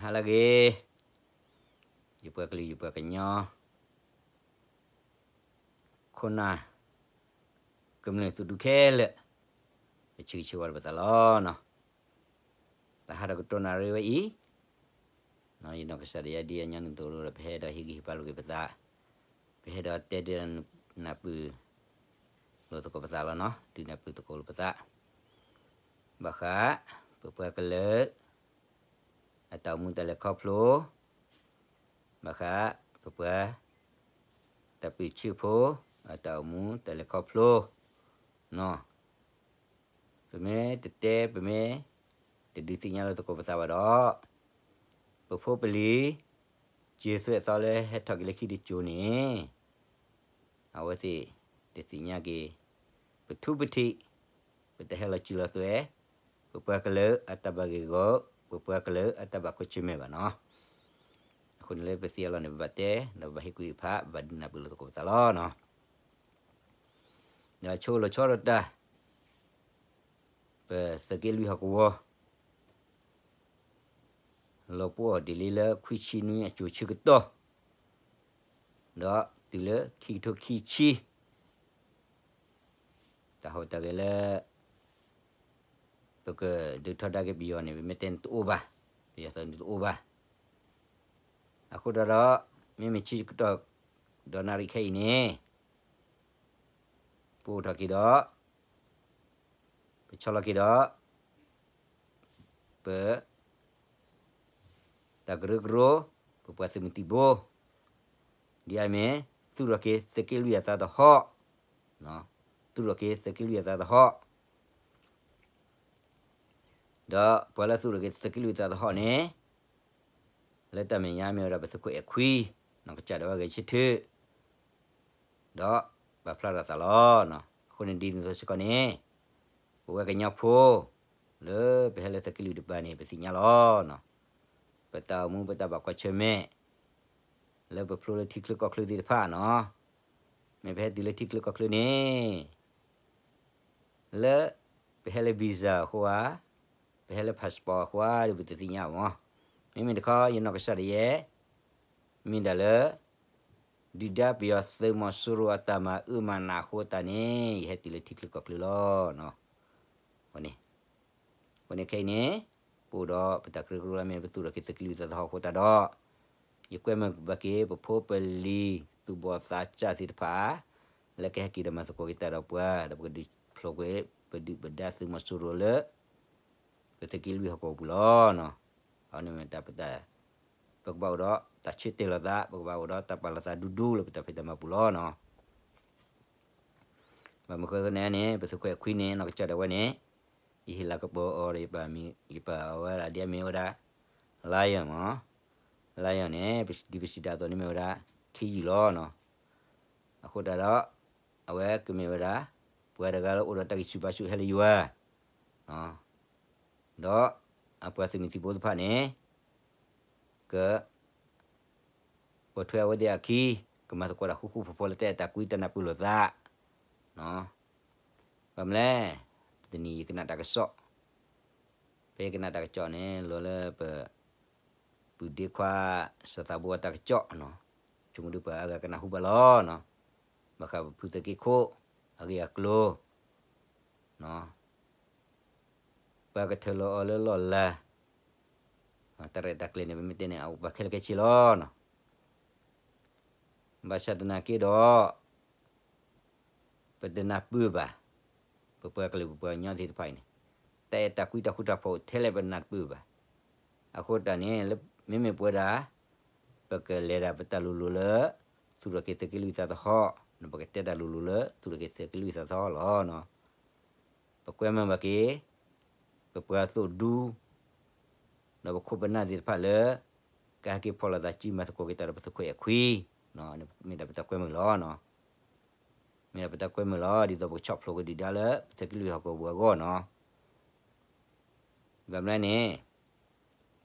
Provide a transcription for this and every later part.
ဟါလၢအဂ့ၤ, ယပှၤကလုာ်ယပှၤကညီ ခိၣ်နၢ် ကမျၢၢ်သုးဒူခဲလၢာ်, ပဆၢဂ့ၤဆၢဝါလၢပသးလီၤနီၤ. တဟါဒီးကတိၤနၣ်ရံၣ်ဝဲအံၤ, ယနီၢ်ကစၢ်ဒၣ်ယဲဒ်အညီနုၢ်သိးလိာ်ဒီး ပဟဲဒီးဟ့ၣ်ဂံၢ်ဟ့ၣ်ဘါလိာ်က့ၤပသး, ပဟဲဒီးတဲဒုးနၢ်ပၢၢ်လိာ်သကိးပသးလီၤနီၤ, ဒုးနၢ်ပၢၢ်သကိးလိာ်ပသး ဘၣ်ဃး ပပှၤကလုာ် အတၢ်အိၣ်မူတၢ်လဲၤခီဖျိ, ဘၣ်ဃး ပပှၤ တၢ်ပၢၢ်ဆၢဖိ အတၢ်အိၣ်မူတၢ်လဲၤခီဖျိနီၤ. ပမ့ၢ်တတဲ ပမ့ၢ်တဒုးသ့ၣ်ညါလိာ်သကိးပသးဘၣ်ဒီး ပဖိပလံၤ စၢၤသွဲၣ်သီလၢဟဲထီၣ်က့ၤလၢခံတစိၤန့ၣ် အဝဲသ့ၣ်တသ့ၣ်ညါက့ၤ ပထူပထံး ပတၢ်ဟဲလီၤစၢၤလီၤသွဲၣ်, ပပှၤကလုာ်အတၢ်ဘၣ်ဂ့ၢ်ဂီၢ်, ပပှၤကလုာ်အတၢ်ဘၣ်ကွၢ်ဆၢၣ်မဲာ်ဘၣ်နီၤ. အဃိန့ၣ်လၢပသ့ၣ်ညါလီၤန့ၣ် ပဘၣ်တဲ ဒီးပဘၣ်ဟ့ၣ်ကူၣ်ဟ့ၣ်ဖး ပဘၣ်ဒုးနၢ်ပၢၢ်လိာ်သကိးပသးလီၤနီၤ. ဒီးဆိလီၤဆီဒီးတၢ် ပသုးက့လွံၢ်ဟီၣ်ကဝီၤ လီၤပှီၢ်ဒ်လံလၢခွံဆံနွံအစိၤဆၢကတီၢ် ဒီးတုၤလၢခံကထိခံဆံ တၢ်ဟူးတၢ်ဂဲၤလၢ ပကဒုးထီဒါက့ၤပယီၤန့ၣ် ပမ့ၢ်တဲန့ၣ်တအိၣ်ဘၣ်, ပယီၤသုးန့ၣ်တအိၣ်ဘၣ်. အဃိဒီး မ့မ့ၢ်ဆၢကတီၢ်ဒီးနၣ်ရံၣ်ခဲအံၤန့ၣ် ပအိၣ်ထီၣ်က့ၤဒီး ပဆီလီၤက့ၤဒီး ပ တၢ်ကရၢကရိ ပပှၤသုးမုၢ်သံၣ်ဘိ ဒ်အမ့ၢ် သူၣ်ထီၣ်က့ၤသုးက့လွံၢ်အသးသဟီၣ်, သူၣ်ထီၣ်က့ၤသုးက့လွံၢ်အသးသဟီၣ်, ဒီးပှၤလၢသူၣ်ထီၣ်က့ၤသုးက့လွံၢ်အသးသဟီၣ်န့ၣ် လၢတၢ်မဲာ်ညါမ့ၢ်ဝဲဒၣ်ပသုးခိၣ်အဲၣ်ခွံ, နီၢ်ကစၢ်ဒၣ်ဝဲဂဲၤဆၢထၢၣ် ဒီးပာ်ဖျါထီၣ်သးလီၤ. အဃိန့ၣ်ဒ်သိးစ့ၢ်ကီးန့ၣ် ပဝဲကညီဖိ လၢပဟဲလၢသုးက့လွံၢ်တပၤန့ၣ် ပသ့ၣ်ညါလီၤ. ပတၢ်အိၣ်မူပတၢ်ဘၣ်ကွၢ်ဆၢၣ်မဲာ် လၢပဖျိလၢထံချၢကီၢ်ချၢသ့ၣ်တဖၣ်နီၤ, မ့ၢ်ပဟဲတုၤလၢထံချၢကီၢ်ချၢန့ၣ် လၢပဟဲလၢ visa အဃိဧါ, ပဟဲလၢ passport အဃိဧါဒီး ပတသ့ၣ်ညါဘၣ်မး. မ့မ့ၢ်တခီ ယနီၢ်ကစၢ်ဒၣ်ယဲ မ့ၢ်ဒၣ်လၢ ဒုၣ်ဒါပယီၤသုးမီၤစိရိၤအတၢ်မၤအၢမၤနးအဃိသတးန့ၣ် ယဟဲတုၤလၢထံချၢကီၢ်ချၢလီၤ. အဃိန့ၣ်ခဲအံၤန့ၣ် ပအိၣ်ဒီးပတၢ်ကရၢကရိလၢမ့ၢ်ပသူၣ်ထီၣ်က့ၤသုးက့လွံၢ်သးသဟီၣ်အဃိသတးဒီး ယကွဲမုာ်ဘၣ်က့ၤ ပဖိပလံၤသူၣ်ဘီၣ်သးစၢ်သ့ၣ်တဖၣ် လၢကဟဲက့ၤဒီးမၤသကိးက့ၤတၢ်ဒီးပှၤ ဒီးပကဒုးဖျိးကွံာ် ပဒုၣ်ပဒါသုးမီၤစိရိၤလၢ ပသုးက့လွံၢ်ဟီၣ်ကဝီၤပူၤလီၤ. အဝဲန့ၣ်မ့ၢ်တၢ်ပတၢ် ပကဘၣ်အိၣ်ဒီးတၢ်ဆၢတဲာ်လိာ်သး ပကဘၣ်အိၣ်ဒီးတၢ်ပာ်လိာ်သးဒူဒူလၢပတၢ်ဖံးတၢ်မၤပူၤလီၤနီၤ. ဘၣ်မနုၤဃိန့ၣ်န့ၣ် ပသုးခိၣ်အဲၣ်ခွံန့ၣ် နီၢ်ကစၢ်ဒၣ်ဝဲန့ၣ် ယဟ့ၣ်လၤကပီၤအီၤဒီး ယပာ်အဝဲဒၣ်ဒ်အမ့ၢ်ဝဲဒၣ် lion မး, lion န့ၣ် ဒ်ပစံးတၢ်အသိးန့ၣ်မ့ၢ်ဝဲဒၣ် ခ့ယုၢ်လီၤနီၤ. အဃိသတးဒီး အဝဲကမ့ၢ်ဝဲဒၣ် ပှၤတဂၤလၢအိၣ်ဒီးတၢ်ဂံၢ်ဆူၣ်ဘါဆူၣ်ဟဲလၢယွၤ ဒီးအပှၤသုးမုၢ်သံၣ်ဘိသ့ၣ်တဖၣ်န့ၣ် က ပိာ်ထွဲအဝဲသ့ၣ်အခံ ကမၤသကိးတၢ်ဃူဃူဖိးဖိးလၢတၢ်အဲၣ်တၢ်ကွံတၢ်နၢ်ပၢၢ်လိာ်သး ဘၣ်မနုၤလဲၣ်, တနံၤယကနၣ်တၢ်ကစီၣ်, ဖဲယကနၣ်တၢ်ကစီၣ်န့ၣ် လီၤလၢပ ပုၢ်ဒ့ခွါ စီၤသးဘိအတၢ်ကစီၣ်နီၤ, ဆိကမိၣ်ဒုးပှၤအါဂၤကနၢ်ဟူဘၣ်လီၤ. ဘၣ်ဃးပဖုသုးက့ခိၣ် အဂ့ၢ်အကျိၤ ပှၤကထၢၣ်လီၤအီၤလၢလီၢ်လၤ, တၢ်ရဲၣ်တၢ်ကျဲၤန့ၣ် ပမ့ၢ်တဲန့ၣ် အအိၣ်ပှၤခဲလၢာ်ခဲဆ့လီၤ. ဘၣ်ဆၣ်သနာ်က့ဒီး ပတနၢ်ပၢၢ်ဘၣ်, ပပှၤကလုာ်ပပှၤကညီသ့ၣ်တဖၣ်အံၤန့ၣ် တၢ်အဲၣ်တၢ်ကွံတၢ်ဃူတၢ်ဖိးထဲလဲၣ်ပနၢ်တပၢၢ်ဘၣ်. အဃိသတးန့ၣ် မ့မ့ၢ်ပဝဲဒၣ် ပကလဲၤဒၣ်ပတၢ်လိၤလိၤလၢ သူၣ်ထီၣ်က့ၤသုးက့လွံၢ်သးသဟီၣ်, ပကတဲတၢ်လိၤလိၤလၢ သူၣ်ထီၣ်က့ၤသုးက့လွံၢ်သးသဟီၣ်လီၤ. ပကွဲမုာ်ဘၣ်က့ၤ ပပှၤသိၣ်ဒူ ဒီးပခိၣ်ပနၢ်သ့ၣ်တဖၣ်လၢ ကဟဲက့ၤဖီၣ်လိာ်သးစုမၤသကိးက့ၤတၢ်ဒီးပသုးခိၣ်အဲၣ်ခွံ, မ့ၢ်ဒၣ်ပတၢ်ကွဲမုာ်လီၤ. မ့ၢ်ဒၣ်ပတၢ်ကွဲမုာ်လီၤ ဒ်သိးပကဆီၣ်ဖျိးက့ၤဒုၣ်ဒါလၢ ပသုးက့လွံၢ်ဟီၣ်ကဝီၤပူၤအဂီၢ်နီၤ. ဘၣ်မနုၤန့ၣ်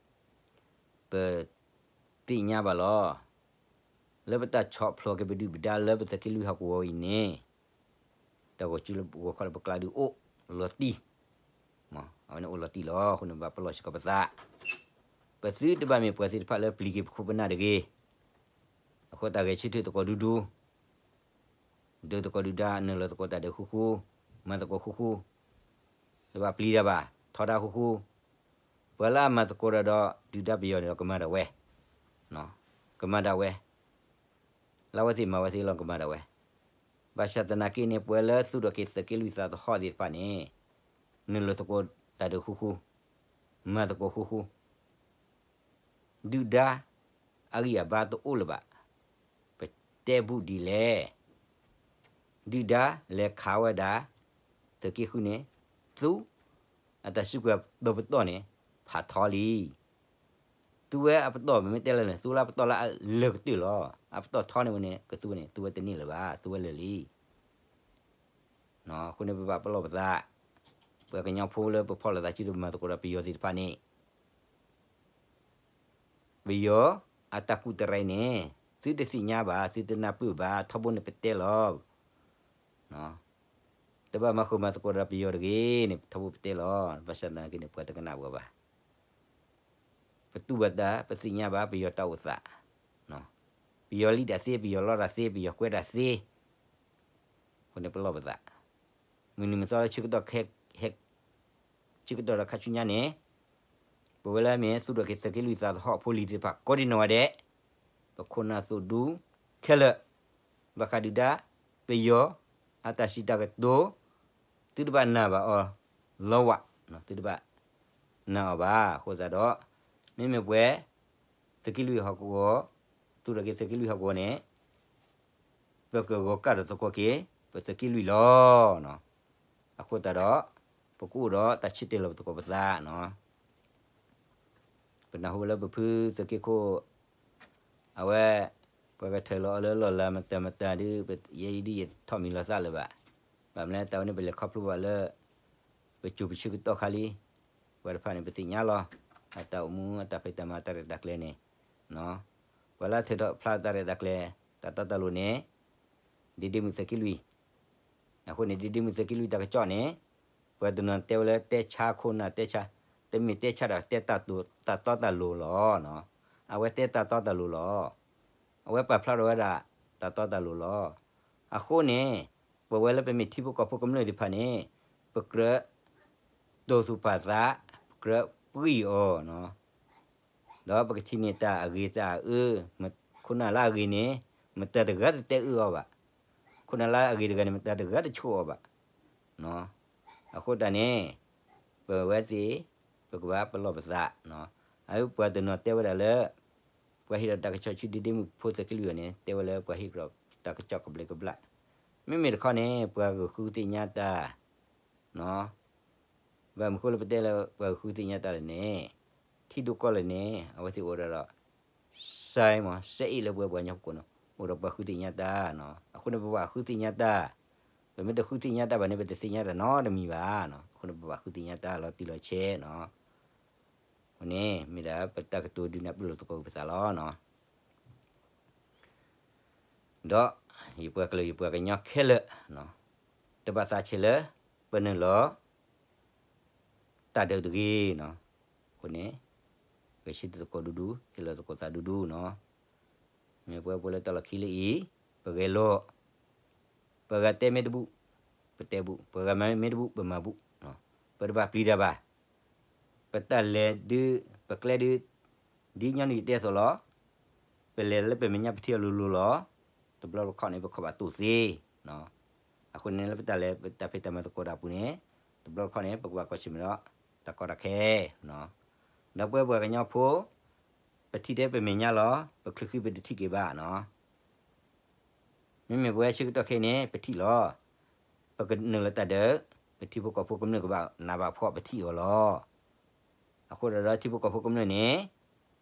ပသ့ၣ်ညါဘၣ်လီၤ. လၢပတၢ်ဆီၣ်ဖျိးက့ၤပဒုၣ်ပဒါလၢပသုးက့လွံၢ်ဟီၣ်ကဝီၤအံၤန့ၣ် တၢ်ဂီၤစုလၢဂီၤခီလၢပကျါဒုးအိၣ်လီၤတံၢ်, အဝဲန့ၣ်အိၣ်လီၤတံၢ်လီၤ. အဃိန့ၣ် ဘၣ်ပလီၢ်စ့ၢ်ကီးပသး, ပသုတဘၣ်မ့ၢ်ပှၤသ့ၣ်တဖၣ်လၢပျံၤက့ၤပခိၣ်ပနၢ်တဂ့ၤ, အဃိသတးဂဲၤဆၢထၢၣ်သကိးဒူဒူ, ဒုးသကိးဒုၣ်ဒါ နုာ်လီၤသကိးတၢ်ဒုးဃူဃူ, မၤသကိးဃူဃူ, တဘၣ်ပျံၤတၢ်ဘၣ်, ထီဒါဃူဃူ, ပှၤလၢအမၤသကိးတၢ်ဒီးဒုၣ်ဒါပယီၤန့ၣ်ဒီးကမၤဒၣ်ဝဲ, ကမၤဒၣ်ဝဲ, လၢအဝဲသ့ၣ်မၤဝဲသ့ၣ်လီၤကမၤဒၣ်ဝဲ, ဘၣ်ဆၣ်သနာ်က့န့ၣ် ပှၤလၢသူၣ်ထီၣ်က့ၤသုးက့လွံၢ်သးသဟီၣ်သ့ၣ်တဖၣ်န့ၣ် နုာ်လီၤသကိးတၢ်ဒုးဃူဃူ, မၤသကိးဃူဃူ ဒုၣ်ဒါအဂံၢ်အဘါတအိၣ်လၢၤဘၣ်. ပတဲဘူးဒ်လဲၣ်, ဒုၣ်ဒါလဲၤခးဝဲဒၣ် သုးက့ဃုန့ၣ်, သူအတၢ်စုကဝဲၤဒီပတီၢ်န့ၣ် ဖးထီလံ. သူဝဲအပတီၢ် ပမ့ၢ်တဲလၢန့ၣ် သူလၢအပတီၢ်လၢအလၢာ်ကတၢၢ်လီၤ. အပတီၢ်ထီန့ၢ်ဝဲန့ၣ် ကသူဝဲန့ၣ် သူဝဲတန့ၢ်လၢၤဘၣ်, သူဝဲလၢာ်လံ. အဃိန့ၣ် ပဘၣ်ပလီၢ်ပသး, ပှၤကညီဖိလၢပဖီၣ်လိာ်သးစုဒီးမၤသကိးဒီးပယီၤသ့ၣ်တဖၣ်န့ၣ် ပယီၤအတၢ်ကူၣ်တရံးန့ၣ် သုတသ့ၣ်ညါဘၣ်, သုတနၢ်ပၢၢ်ဘၣ်, ထီဘိန့ၣ်ပတဲလီၤ. တဘၣ်မၤဃုာ်မၤသကိးဒီးပယီၤတဂ့ၤန့ၣ် ထီဘိပတဲလီၤ. ဘၣ်ဆၣ်သနာ်က့န့ၣ် ပှၤတကနၣ်ပှၤဘၣ်. ပတူၢ်ဘၣ်တၢ်, ပသ့ၣ်ညါဘၣ် ပယီၤတၢ်အိၣ်သး, ပယီၤလံၣ်တၢ်သ့, ပယီၤလီတၢ်သ့, ပယီၤကွဲတၢ်သ့, အဃိန့ၣ်ပလီၢ်ပသး. မုၢ်နံၤမုၢ်သီလၢဆၢကတီၢ်ခဲ, ဆၢကတီၢ်ဒီးခါဆူညါန့ၣ် ပဝဲလၢမ့ၢ်သူၣ်ထီၣ်က့ၤသုးက့လွံၢ်သးသဟီၣ်ဖိလံၤသ့ၣ်တဖၣ် ကိးဒံနီၢ်ဂၤဒဲး, ပခိၣ်နၢ်သိၣ်ဒူခဲလၢာ်, ဘၣ်ဃးဒုၣ်ဒါပယီၤအတၢ်စံးတၢ်ကတိၤ, သုတဘၣ်နာ်ဘၣ်အီၤလီၤဝး, သုတဘၣ်နာ်အီၤဘၣ်. အဃိသတးဒီး မ့မ့ၢ်ပှၤ သုးက့လွံၢ်ဟီၣ်ကဝီၤ, သူၣ်ထီၣ်က့ၤသုးက့လွံၢ်ဟီၣ်ကဝီၤန့ၣ် ပကဂီၤကၢ်ဒီးသကိးက့ၤ ပသုးက့လွံၢ်လီၤ. အဃိသတးဒီး ပကအိၣ်ဒီးတၢ်ဆၢတဲာ်လီၤပသကိးပသးန့ၣ်, ပနၢ်ဟူလၢပဖုသုးက့ခိၣ် အဝဲ ပှၤကထၢၣ်လီၤအီၤလၢလီၢ်လၤမတၤမတၤဒီး ယဲအံၤဒ်ယထီၣ်မံၤလီၤသးလၢၤဘၣ်. ဘၣ်မနုၤလဲၣ် တၢ်ဝဲန့ၣ်ပလဲၤခီဖျိဘၣ်လၢ ပစိၤပဆၢကတီၢ်ခါလံ. ပှၤတဖၣ်န့ၣ် ပသ့ၣ်ညါလီၤ အတၢ်အိၣ်မူအတၢ်ဖံးတၢ်မၤတၢ်ရဲၣ်တၢ်ကျဲၤန့ၣ်, ပှၤလၢထၢထီၣ်ဖျါတၢ်ရဲၣ်တၢ်ကျဲၤ တၢ်တီတၢ်လိၤန့ၣ် ဒ့ဒ့မုၣ်သုးက့လွံၢ်. အဃိန့ၣ် ဒ့ဒ့မုၣ်သုးက့လွံၢ်တၢ်ကစီၣ်န့ၣ် ပှၤတနီၤတဲဝဲလၢတဲဆါခိၣ်နၢ်တဲဆါ, တမ့ၢ်တဲဆါဒီးတဲတၢ်တိၢ် တၢ်တီတၢ်လိၤလီၤ. အဝဲတဲတၢ်တီတၢ်လိၤလီၤ. အဝဲပာ်ဖျါထီၣ်ဝဲဒၣ် တၢ်တီတၢ်လိၤလီၤ. အဃိန့ၣ် ပဝဲလၢပမ့ၢ်ထံဖိကီၢ်ဖိကမျၢၢ်သ့ၣ်တဖၣ်န့ၣ် ပကြၢးတိာ်သူၣ်ပာ်သး, ပကြၢးပှံၢ်အီၤ ဒီးပကထံၣ်န့ၢ်တၢ်အဂ့ၤတၢ်အအၢ, ခိၣ်နၢ်လၢအဂ့ၤန့ၣ် မတၤတဂၤတတဲအၢအီၤဘၣ်. ခိၣ်နၢ်လၢအဂ့ၤတဂၤန့ၣ် မတၤတဂၤတဆိၣ်အီၤဘၣ်. အဃိတၢ်န့ၣ် ပဝဲသ့ၣ် ပကဘၣ်ပလီၢ်ပသး, အပှၤတနီၤတဲဝဲဒၣ်လၢ ပှၤဟ့ၣ်ဒီးတၢ်ကစီၣ်ဆူဒ့ဒ့မုၣ်ဖိသုးက့လွံၢ်အီၤန့ၣ် တဲဝဲလၢပှၤဟ့ၣ်ဒီးတၢ်ကစီၣ်ကဘျံးကဘျၣ်, မ့မ့ၢ်တခီန့ၣ် ပှၤဂုာ်ဃုသ့ၣ်ညါတၢ် ဘၣ်မနုၤဃိလၢပတဲလၢပှၤဂုာ်ဃုသ့ၣ်ညါတၢ်လဲၣ်န့ၣ်, ထံဒိၣ်ကီၢ်လဲၣ်န့ၣ် အဝဲသ့ၣ်အိၣ်ဒီး စဲမး စဲအ့ၣ်လၢပှၤပှၤကညီဖိကိးနီၤ အိၣ်ဒီးပှၤဃုသ့ၣ်ညါတၢ်န့ၣ်, အဃိန့ၣ် ပဘၣ်ဃုသ့ၣ်ညါတၢ်, ပမ့ၢ်တဃုသ့ၣ်ညါတၢ်ဘၣ်န့ၣ် ပတသ့ၣ်ညါတၢ်နီတမံၤဘၣ်. အဃိန့ၣ် ပဘၣ်ဃုသ့ၣ်ညါတၢ်လီၤတံၢ်လီၤဆဲးန့ၣ်, အဃိန့ၣ် မ့ၢ်ဒၣ်ပတၢ်ကတိၤဒုးနၢ်ပၢၢ်လိာ်သကိးပသးလီၤ. ဒီးယပှၤကလုာ်ယပှၤကညီခဲလၢာ်, တဘၣ်သးဆဲးလၢ ပနုာ်လီၤ တၢ်ဒုးတဂ့ၤန့ၣ်, အဃိန့ၣ် ပဆၢထၢၣ်သကိးဒူဒူ ဆၢထၢၣ်လီၤသကိးသးဒူဒူန့ၣ်, မ့ၢ်ပဝဲပှၤလၢတၢ်လီၢ်ခံလၢအံၤ ပဂဲၤလိာ်, ပှၤဂၤတဲမ့ၢ်တဘူၣ် ပတဲဘူၣ်, ပှၤဂၤမၤမ့ၢ်တဘူၣ် ပမၤဘူၣ်, ပတဘၣ်ပျံၤတၢ်ဘၣ်. ပတၢ်လဲၤဒုး ပကျဲဒုး ဒ်ညီနုၢ်ယတဲအသိးလီၤ. ပလဲၤလၢပမဲာ်ညါပထံၣ်အီၤလိၤလိၤလီၤ. တဘျီတခီၣ်န့ၣ် ပခီၣ်ဘၣ်တိၢ်သ့. အဃိန့ၣ်လၢပတၢ်လဲၤ ပတၢ်ဖံးတၢ်မၤသကိးတၢ်ပူၤန့ၣ် တဘျီတခီၣ်န့ၣ် ပကဘၣ်ကွၢ်ဆၢၣ်မဲာ်ဒီး တၢ်ကီတၢ်ခဲ ဒီးပဝဲပှၤကညီဖိ ပထံၣ်ထဲပမဲာ်ညါလီၤ. ပချုးဃံပတထံၣ်က့ၤဘၣ်န့ၣ် မ့မ့ၢ်ပဝဲဆၢကတီၢ်ခဲအံၤန့ၣ် ပထံၣ်လီၤ. ပကနုာ်လီၤတၢ်ဒုး ပထံဖိကီၢ်ဖိကမျၢၢ်ကဘၣ်နးဘၣ်ဖှီၣ်ပထံၣ်အီၤလီၤ. အဃိဒီးထံဖိကီၢ်ဖိကမျၢၢ်န့ၣ်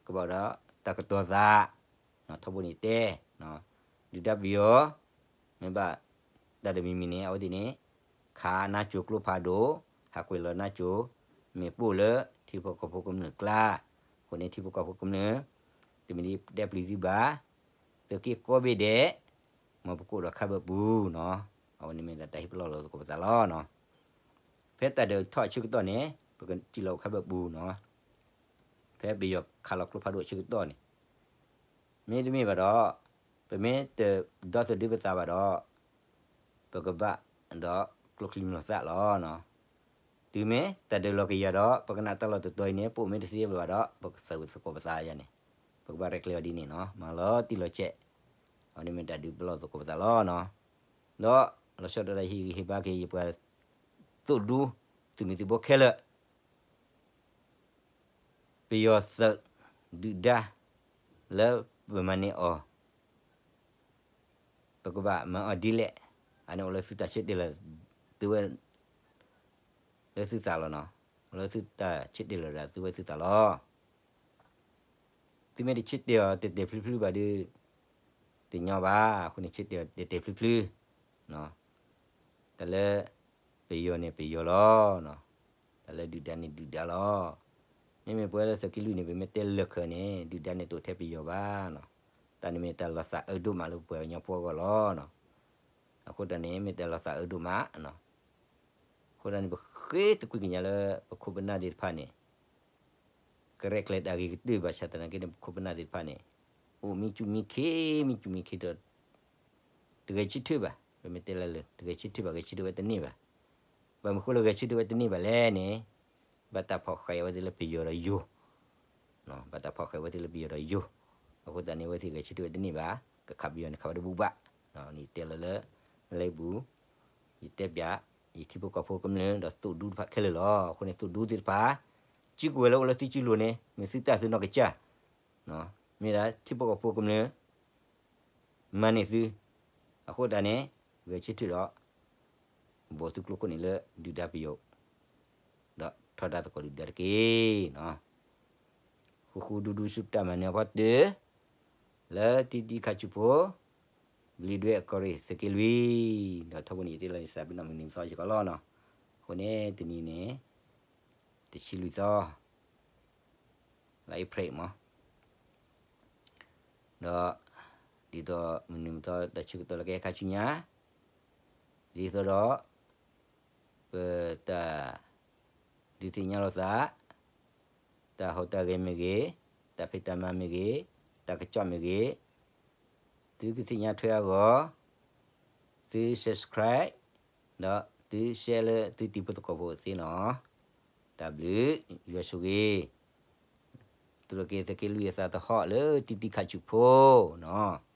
ကဘၣ်အိၣ်ဒီးတၢ်ကတိၤသး ထီဘိန့ၣ်တဲ ဒုၣ်ဒါပယီၤ မ့ၢ်ဘၣ်တၢ်တမံၤမံၤန့ၣ် အဝဲသ့ၣ်န့ၣ် ခးနါစိၤကျိဖးဒိၣ် ဟးကွံာ်လီၤနါစိၤ မ့ၢ်ပိၢ်လၢထံဖိကီၢ်ဖိကမျၢၢ်ကျါ. အဃိန့ၣ်ထံဖိကီၢ်ဖိကမျၢၢ် တမ့ၢ်ဒ်တဲပျံၤသုဘၣ် သုးက့ကိးဘ့ၣ်ဒဲး မ်ပကအိၣ်ဒီးခါဘၢၣ်ပူၤန့ၣ်. အဝဲန့ၣ်မ့ၢ်ဒၣ်တၢ်ဟ့ၣ်ပလီၢ်လိာ်သကိးပသးလီၤ. ဖဲတၢ်ဒုးထီၣ်ဆၢကတီၢ်န့ၣ် ပကထံၣ်လီၤအိၣ်ခါဘၢၣ်ပူၤန့ၣ်. ဖဲပယီၤခးလီၤကျိဖးဒိၣ်အဆၢကတီၢ်န့ၣ်, မ့တမ့ၢ်ဘၣ်ဒီး ပမ့ၢ်တဒီသဒၢပသးဘၣ်ဒီး ပကဘၣ်ဒီးကျိချံမျိာ်သၣ်လီၤ. တုၤမ့ၢ်တၢ်ဒုးလီၤကယၤဒီး ပကနၣ်တၢ်လီၢ်တတီၤအံၤန့ၣ် ပအိၣ်မ့ၢ်တသ့ဘၣ်ဒီး ပကသးဝံၤသကိးပသးယၤန့ၣ်, ပကဘၣ်ရဲၣ်ကျဲၤအီၤဒ်န့ၣ်နီၤ, မၤလီၤတံၢ်လီၤဆဲး, အဝဲန့ၣ်မ့ၢ်တၢ်ဒုးပလီၢ်သကိးပသးလီၤနီၤ. ဒီးလီၤဆီဒၣ်တၢ်ဟ့ၣ်ဂံၢ်ဟ့ၣ်ဘါက့ၤ ယပှၤသိၣ်ဒူ သုးမုၢ်သံၣ်ဘိခဲလၢာ် ပယီၤသုးဒုၣ်ဒါ လၢပမၤန့ၢ်အီၤ ပကဘၣ်မၤအီၤဒ်လဲၣ်, အန့ၣ်အိၣ်လၢသုတၢ်ဆၢတဲာ်လီၤ သုဝဲ လၢသုသးလီၤနီၤ, အိၣ်လၢသုတၢ်ဆၢတဲာ်လီၤဒီးသုဝဲသုသးလီၤ. သုမ့ၢ်တဆၢတဲာ်အီၤတဲာ်တဲာ်ဖျုဖျုဘၣ်ဒီး တညီဘၣ်, အဃိန့ၣ်ဆၢတဲာ်အီၤတဲာ်တဲာ်ဖျုဖျု တၢ်လၢပယီၤန့ၣ်ပယီၤလီၤ, တၢ်လၢဒုၣ်ဒါန့ၣ်ဒုၣ်ဒါလီၤ. မ့မ့ၢ်ပဝဲလၢသုးက့လွံၢ်န့ၣ် ပမ့ၢ်တဲလၢာ်ခၢးန့ၣ် ဒုၣ်ဒါန့ၣ်တအိၣ်ထဲပယီၤဘၣ်နီၤ, တၢ်န့ၣ်မ့ၢ်တၢ်လီၤသးအၢဒိၣ်မးလၢပပှၤကညီဖိအဂီၢ်လီၤ. အဃိတၢ်န့ၣ်မ့ၢ်တၢ်လီၤသးအၢဒိၣ်မးနီၤ, အဃိတၢ်န့ၣ် ပဃ့တကွံကညးလၢပခိၣ်ပနၢ်သ့ၣ်တဖၣ်န့ၣ် ကရဲၣ်ကျဲၤတၢ်ဂ့ၤကတၢၢ်ဘၣ်ဆၣ်သနာ်က့န့ၣ် ပခိၣ်ပနၢ်သ့ၣ်တဖၣ်န့ၣ် အိၣ်မံစူၣ်မံခ့ မံစူၣ်မံခ့ဒီး တဂဲၤဆၢထၢၣ်ဘၣ်, ပမ့ၢ်တဲလၢလၢ တဂဲၤဆၢထၢၣ်ဘၣ် ဂဲၤဆၢထၢၣ်ဝဲတန့ၢ်ဘၣ်. ဘၣ်မနုၤဃိလၢဂဲၤဆၢထၢၣ်ဝဲတန့ၢ်ဘၣ်လဲၣ်န့ၣ် ဘၣ်တၢ်ဖီၣ်ဃာ်အဝဲသ့ၣ်လၢပယီၤဒီးယိၤ, ဘၣ်တၢ်ဖီၣ်ဃာ်အဝဲသ့ၣ်လၢပယီၤဒီးယိၤ, အဃိသတးန့ၣ် အဝဲသ့ၣ်ဂဲၤဆၢထၢၣ်ဝဲတန့ၢ်ဘၣ်, ကခးပယီၤန့ၣ်ခးဝဲတဘူၣ်ဘၣ်. ယတဲလီၤလၢ လၢပူၤ ယတဲပၠး ယထံဖိကီၢ်ဖိကမျၢၢ်ဒီးသိၣ်ဒူတဖၣ်ခဲလၢာ်လီၤ. အဃိန့ၣ် သိၣ်ဒူသ့ၣ်တဖၣ် စုကဝဲၤလၢအိၣ်လၢသုစုလိၤန့ၣ် မ့ၢ်သုတၢ်သုးနီၢ်ကစၢ်, မ့ၢ်ဒၣ်ထံဖိကီၢ်ဖိကမျၢၢ် မၤန့ၢ်သု, အဃိတၢ်န့ၣ် ဂဲၤဆၢထၢၣ်ဒီး ဘီၣ်သုကျိခိၣ်န့ၣ်လၢဒုၣ်ဒါပယီၤ ဒီးထီဒါသကိးဒုၣ်ဒါတက့ၢ်. ဃူဃူဒူဒူဆူတၢ်မၤနၢၤအဖီတၢၢ် လၢတံတံခးဆူၣ်ဖိ ဘျံးဒွဲၣ်ကီၢ်ရ့ၣ်သုးက့လွံၢ်, ဒီးထီဘိန့ၣ်ယတဲလီၤန့ၣ်သးပ့ၤနီၣ်မုၢ်နံၤမသီစ့ၢ်ကီးလီၤနီၤ. အဃိန့ၣ်တနံၤန့ၣ် တဆံလွံၢ်သီ လါအ့ဖြ့ၣ်မး ဒီး ဒ်သိးမုၢ်နံၤမသီတၢ်ဆၢကတီၢ်လၢကဟဲခါဆူညါ, ဒ်သိးဒီး ပတၢ်ဒုးသ့ၣ်ညါလိာ်သး, တၢ်ဟူးတၢ်ဂဲၤမ့ၢ်ဂ့ၤ, တၢ်ဖံးတၢ်မၤမ့ၢ်ဂ့ၤ, တၢ်ကစီၣ်မ့ၢ်ဂ့ၤ, သုကသ့ၣ်ညါထွဲအဂီၢ်, သု subscribe ဒီးသု share လၢသုတံၤဖိသကိးဖိသ့နီၤ. တၢ်ဘျုး, ယွၤဆိၣ်ဂ့ၤ, သုးက့ သုးက့လွံၢ်အသးသဟီၣ်လၢတံတံခးဆူၣ်ဖိနီၤ.